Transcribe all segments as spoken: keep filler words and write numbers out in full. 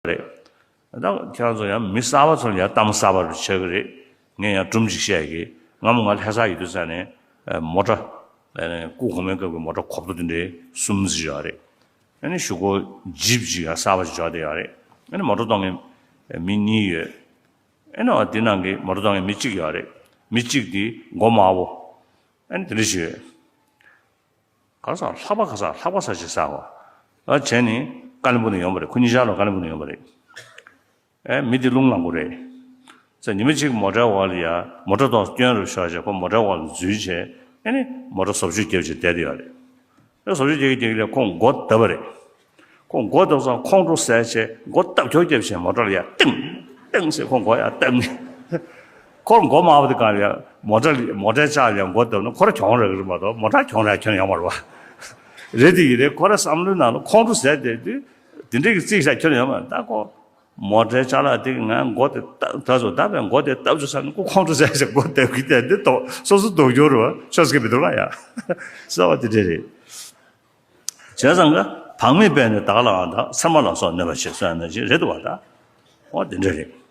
རེད། ད་ཁྱེད་རང་ཚོ་ཡང་མི་གསར་པ་ཚོ་ལ་ཡང་གཏམ་གསར་པ་རུ་ཆགས་ཀྱི་རེད། ངས་ཡང་སྒྲུང་ཅིག་བཤད་ཀྱི། སྔ་མོ་ང་ལྷ་ས་ཡོད་དུས་ས་ནས་མོ་ཊ་སྐུ་གོང་མའི་སྐབས་ཀྱི་མོ་ཊ་གོག་ཏོ་དེ་འདྲའི་གསུམ་ཙམ་ཡོད་རེད། ཨ་ནི་གཞུག་གུ་ཇིབ་ཅིག་ཡང་གསར་པ་ཞིག་འབྱོར་བསྡད་ཡོད་རེད། ཨ་ནི་མོ་ཊ་གཏོང་མཁན་མི་གཉིས་ཡོད། ཨ་ནི་འོ་དེ་ནང་གི་མོ་ཊ་གཏོང་མཁན་མི་གཅིག་ཡོད་རེད། མི་གཅིག་དེ་མགོ་དམར་པོ། ཨ་ནི་དེ་འདྲ་ཞིག་ཡོད། ག་ས་ལྷག་པ་ག་ས་ལྷག་པ་ས་ཞིག་ས་བ། ཨ་བྱས་ནི་ཀ་ལིམ་པོང་ནས་ཡོང་བ་རེད། ཁོ་གཉིས་ཆར་ལ་ཀ་ལིམ་པོང་ནས་ཡོང་བ་རེད། ཨེ་མི་དེ་རླུང་ལངས་པོ་རེད། ཙང་ཉི་མ་གཅིག་མོ་ཊའི་འོག་ལ་ཡ་མོ་ཊ་ཏོག་སྐྱོན་རུ་ཤོར་བྱས་ཁོ་མོ་ཊའི་འོག་ལ་འཛུལ་བྱས། ཨེ་ནི་མོ་ཊ་བཟོ་བཅོས་བརྒྱབ་བྱས་བསྡད་དེ་ཡོད་རེད། ཨེ་བཟོ་བཅོས་རྒྱག་གི་རྒྱག་གི་ལ་ཁོ་མགོ་བརྡབས་པ་རེད། ཁོ་མགོ་བརྡབས་ཙང་ཁོང་ཁྲོ་ཟ་བྱས་མགོ་སྟབས་ཁྱོག་བརྒྱབ་བྱས་མོ་ཊ་ལ་ཡ་ཏིང་ཏིང་ཟེར་ཁོ་མགོ་ཡ་བརྡབས་ནས། ཁོར་མགོ་དམར་པོ་དེ་གང་ལ་ཡ་མོ་ཊ་ལ་མོ་ཊའི་ལྕགས་ལ་ཡ་མགོ་བརྡབས་ན་ཁོ་ར་གྱོང་རག་གི་རེད་མ་གཏོགས་མོ་ཊ་གྱོང་རག་ཁྱོན་ཡོང་མ་རེད་བ། རེད་དེ་ཡིན་རེད། ཁོ་ར་བསམ་བློའི་ནང་ལ་ཁོང་ཁྲོ་ཟ་བསྡད་དུས་དེ་འདྲས་ཀྱི་རྩིས་བཞག་ཁྱོན་ཡོང་མ་རེད། ད་ཁོ་མོ་ཊའི་ཅ་ལག་དེ་གི་ང་མགོ་དེ་ད་ད་ཚོ་ད་བས་མགོ་དེ་སྟབས་བཅུ་ས་ནས་ཁོ་ཁོང་ཁྲོ་ཟ་ཞིག་མགོ་བརྡབ་གི་དེ་འདི་ཏོག་སོ་སོ་སྡུག་སྦྱོར་རུ་ཆོས་སྐད་མི་འདུག་ལ་ཡ། གསལ་བ་དེ་འདྲས་རེད། བྱས་ཙང་ག་བག་མེད་པས་ནི་བདག་ལའང་དག་ཚེར་མ་ལ་སོགས་གནོད་པ་བྱེད་སོགས་ཡང་ན་ཅི་རེད་འདུག་བ་ད། འོ་དེ་འདྲས་རེད།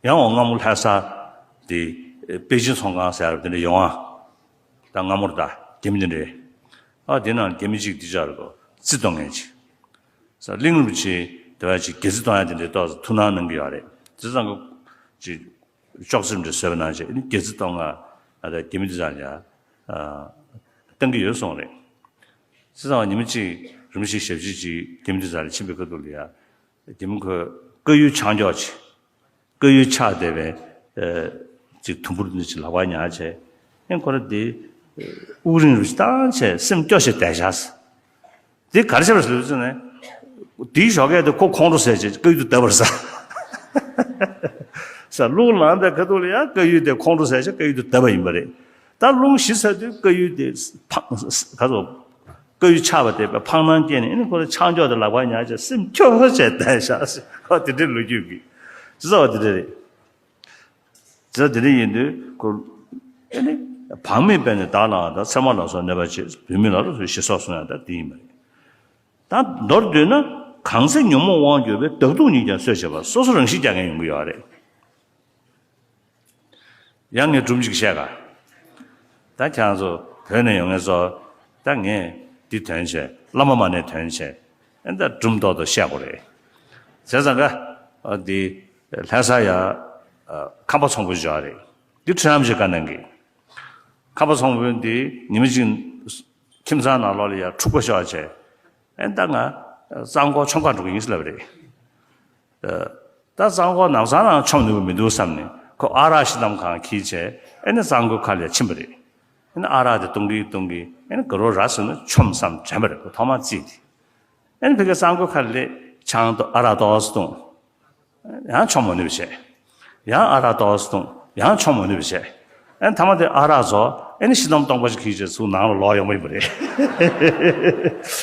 ཡང་འོ་སྔ་མོ་ལྷ་ས་དེ་པེ་ཅིན་ཚོང་ཁང་ཟེར་བ་དེ་འདྲ་ཡོང་ཨ། ད་སྔ་མོར་ད་རྒྱ་མི་དེ་འདྲས། ཨ་དེ་ནང་རྒྱ་མི་གཅིག་དེ་ཅར་གོ་རྩིས་གཏོང་མཁན་ཅིག་ས་གླིང་རུ་ཆེ་དེ་བ་ཅིག་སྒེར་རྩིས་གཏོང་ཡ་དེ་འདྲས་ཏོག་ཙམ་ཐུགས་སྣང་གནང་གི་ཡོད་རེད། དེ་ཙང་གོ་ཅིག་ཅོག་ཙེ་འདྲ་བཟོས་པ་ནང་བཞིན་སྒེར་རྩིས་གཏོང་ང་ཨ་ད་རྒྱ་མི་དེ་ཙང་ཡ་གཏང་གི་ཡོད་གསུངས་རེད། དེ་ཙང་ཉི་མ་གཅིག་རིན་པོ་ཆེ་ཞབས་ཕྱི་ཅིག་རྒྱ་མི་དེ་ཙང་ལ་ཕྱིན་པའི་ཁ་ཐུག་ལ་ཡ། རྒྱ་མི་ཁོས་དཀར་ཡོལ་ཆག་འཇོག་ཅིག་དཀར་ཡོལ་ཆག་བསྡད་པའི་ཨ་ཅིག་དུམ་བུར་འདི་ཅིག་ལག་པར་ཉར་བྱས། ཨེ་ཁོ་ར་འདི་དབུགས་རིང་རུ་ཞིག་བཏང་བྱས་སེམས་སྐྱོ་བྱས་བསྡད་བཞག་འདི་ག་རེ་བྱས་པ་ཟེར་ཟེར་ནས། དེའི་ཞོགས་ཀས་དེ་ཁོ་ཁོང་ཁྲོ་ཟས་བྱས་དཀར་ཡོལ་དུ་བརྡབས་པར་ས། ས་རླུང་ལངས་པའི་ཁ་ཐུག་ལ་ཡང་དཀར་ཡོལ་དེ་ཁོང་ཁྲོ་ཟས་བྱས་དཀར་ཡོལ་དུ་བརྡབས་པ་ཡིན་པ་རེད། ད་རླུང་ཞི་ཚར་དུས་དཀར་ཡོལ་དེ་ཕ་ག་ཚོ། དཀར་ཡོལ་ཆག་པ་དེ་བས་ཕངས་སྣང་སྐྱེས་ནས་ཨེ་ནི་ཁོ་ལ་ཆག་འཇོག་དེ་ལག་པར་ཉར་བྱས་སེམས་སྐྱོ་བྱས་བསྡད་བཞག་ཨོ་དེ་འདྲའི་ལོ་རྒྱུས་ཀྱི་ཅི་ཟེར་བ་དེ་འདྲ་རེད། ཅི་ཟེར་དེ་འདྲ་ཡིན་དུས་ཁོ་ཨེ་ནི་བག་མེད་པས་ནི་བདག་ལའང་དག་ཚེར་མ་ལ་སོགས་གནོད་པ་བྱེད། བུད་མེད་ལ་ལ་སོགས་ཞེས་སོགས་གསུངས་ཡང་ད་དེ་ཡིན་པ་རེད། ད་མདོར་བསྡུས་ན་གང་ཚེ་ཉོན་མོངས་དབང་གྱུར་པས། བདག་སྡུག་ཉིད་ཀྱང་གསོད་བྱེད་པ། སོ་སོ་རང་བཞིན་རྒྱག་མཁན་ཡོང་གི་ཡོད་རེད། ཡང་ངས་སྒྲུང་ཅིག་བཤད་ག་ད་ཁྱེད་རང་ཚོ་བོད་ནས་ཡོང་མཁན་ཚོ་ད་ངས་འདི་དོན་བྱས། བླ་མ་མ་ཎི་དོན་བྱས། ཨེ་ད་སྒྲུང་ཏོག་ཏོ་བཤད་དགོས་རེད། བྱས་ཙང་ག་འདི་ལྷ་ས་ཡ་ཁམས་པ་ཚོང་དཔོན་ཅིག་ཡོད་རེད། འདི་ཁྲི་རམ་ཞིག་བཀའ་གནང་གི་ཁམས་པ་ཚོང་དཔོན་འདི་ཉི་མ་གཅིག་ཁྱིམ་ཚང་ནང་ལོགས་ལ་ཡ་འཁྲུག་པ་ཤོར་བྱས། ཨེ་ད་ང་གཙང་པོ་མཆོང་གར་འགྲོ་གི་ཡིན་ལབ་རེད། ད་གཙང་པོ་ནམ་སང་རང་མཆོང་ནུས་པ་མི་འདུག་བསམ་ནས་ཁོ་ཨ་རག་ཤི་གཏམ་གང་འཁྱེར་བྱས་ཨེ་ནི་གཙང་པོའི་ཁ་ལ་ཕྱིན་པ་རེད། ཨེ་ནི་ཨ་རག་དེ་བཏུང་གིན་བཏུང་གིན་ཨེ་ནི་དགའ་རོགས་ར་སོང་ན་མཆོངས་བསམ་དྲན་པ་རེད། ཁོ་ཐོག་མར་རྩིས་དེ་ཨེ་ནི་ཕ་གི་གཙང་པོའི་ཁ་ལ་ཆང་ཏོག་ཨ་རག་ཏོག་ཙམ་བཏུང་། ཡང་མཆོང་མ་ནུས་པ་བྱས། ཡང་ཨ་རག་ཏོག་ཙམ་བཏུང་། ཡང་མཆོང་མ་ནུས་པ་བྱས། ཨེ་ནི་ཐ་མ་དེ་ཨ་རག་ཚོ་ཨེ་ནི་ཤི་གཏམ་སྟོང་པ་ཞིག་འཁྱེར་བྱས་ཚུར་ནང་ལ་ལོག་ཡོང་བ་ཡིན་པ་རེད།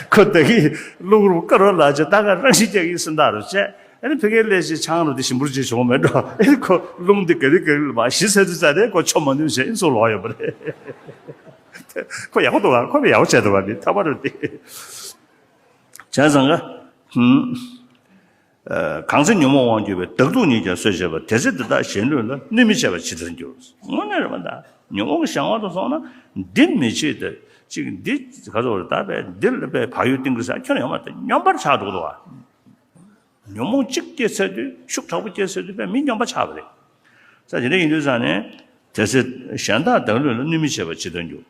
ཁོ་ད་གི་རླུང་རུ་དཀར་རོ་ལ་ཅེ་ད་ག་རང་ཤི་རྒྱག་གི་སེམས་ཐག་རུ་བཅད། ཨེ་ནི་ཕ་གིའི་ལས་ཀྱི་ཆང་རུ་དེ་ཞིམ་པོར་ཅིག་བྱུང་མེད་འགྲོ། ཨེ་ནི་ཁོ་རླུང་དེ་ག་རི་ག་རི་ལ་མ་ཞི་ཚར་དུས་ཙ་ནས་ཁོ་མཆོང་མ་ནུས་བྱས་ཨེ་ནི་ཚུར་ལོག་ཡོང་བ་རེད། ཁོ་ཡག་པོ་འདུག་ག་ཁོ་ཡག་པོ་བྱས་འདུག་ག་འདི་ཐ་མ་རུ་དེ། བྱས་ཙང་ག་ཧུམ། གང་ཚེ་ཉོན་མོངས་དབང་གྱུར་པས། བདག་སྡུག་ཉིད་ཀྱང་གསོད་བྱེད་པ། དེ་ཚེ་འདི་དག་གཞན་ལུས་ལ། གནོད་མི་བྱེད་པ་ཇི་ལྟར་འགྱུར། དངོས་གནས་རེད་པ་ད། ཉོན་མོངས་ཀྱི་གཞན་དབང་དུ་སོང་ན་འདི་མི་བྱེད་དེ་ཅིག་འདི་ག་ཚོད་རེད་ད་པས་འདི་ལ་པས་བག་ཡོད་གཏིང་གི་ས་ཁྱོན་ཡོང་མ་ད་སྙོམས་པར་ཆགས་འགྲོ་གི་འདུག་བ། ཉོན་མོངས་གཅིག་སྐྱེས་ཚར་དུས་ཤུགས་དྲག་པོ་སྐྱེས་ཚར་དུས་པས་མི་སྙོམས་པར་ཆགས་པ་རེད། ས་དེ་འདྲ་ཡིན་དུས་ཙང་ནས་དེ་ཚེ་གཞན་དག་བདག་ལུས་ལ། གནོད་མི་བྱེད་པ་ཇི་ལྟར་འགྱུར།